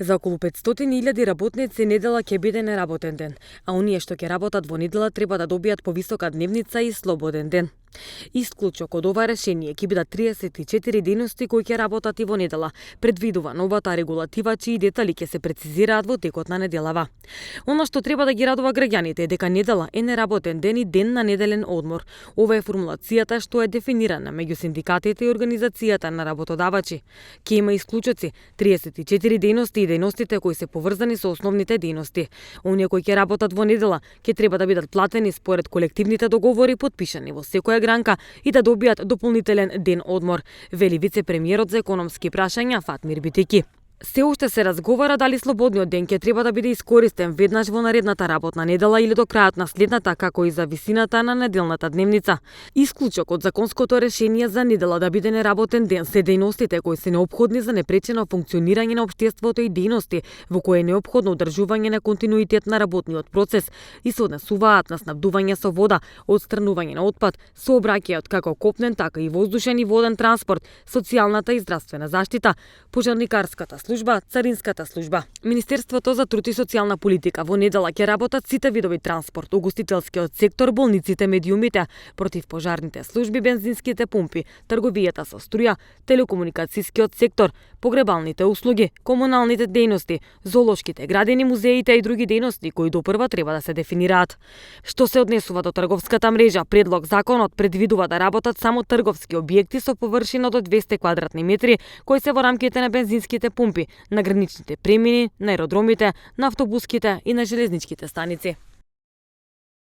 За околу 500.000 работници недела ќе биде неработен ден, а оние што ќе работат во недела треба да добијат повисока дневница и слободен ден. Исклучок од ова решение ќе бидат 34 дејности кои ќе работат и во недела, предвидува новата регулатива чии детали ќе се прецизираат во текот на неделава. Она што треба да ги радува граѓаните е дека недела е неработен ден и ден на неделен одмор. Ова е формулацијата што е дефинирана меѓу синдикатите и организацијата на работодавачи. Ќе има исклучоци 34 дејности и дејностите кои се поврзани со основните дејности. Оние кои ќе работат во недела ќе треба да бидат платени според колективните договори потпишани во секоја гранка и да добијат дополнителен ден одмор, вели вице-премиерот за економски прашања Фатмир Битики. Се уште се разговара дали слободниот ден ќе треба да биде искористен веднаш во наредната работна недела или до крајот на следната, како и за висината на неделната дневница. Исклучок од законското решение за недела да биде неработен ден се дејностите кои се неопходни за непречено функционирање на општеството и дејности во кои е неопходно одржување на континуитет на работниот процес и се однесуваат на снабдување со вода, отстранување на отпад, сообраќајот како копнен, така и воздушен и воден транспорт, социјалната и здравствена заштита, пожарникарската служба, царинската служба. Министерството за труд и социјална политика во недела ќе работат сите видови транспорт, угостителскиот сектор, болниците, медиумите, противпожарните служби, бензинските пумпи, трговијата со струја, телекомуникацијскиот сектор, погребалните услуги, комуналните дејности, зоолошките градини, музеите и други дејности кои допрва треба да се дефинираат. Што се однесува до трговската мрежа, предлог законот предвидува да работат само трговски објекти со површина до 200 квадратни метри кои се во рамките на бензинските пумпи, на граничните премини, на аеродромите, на автобуските и на железничките станици.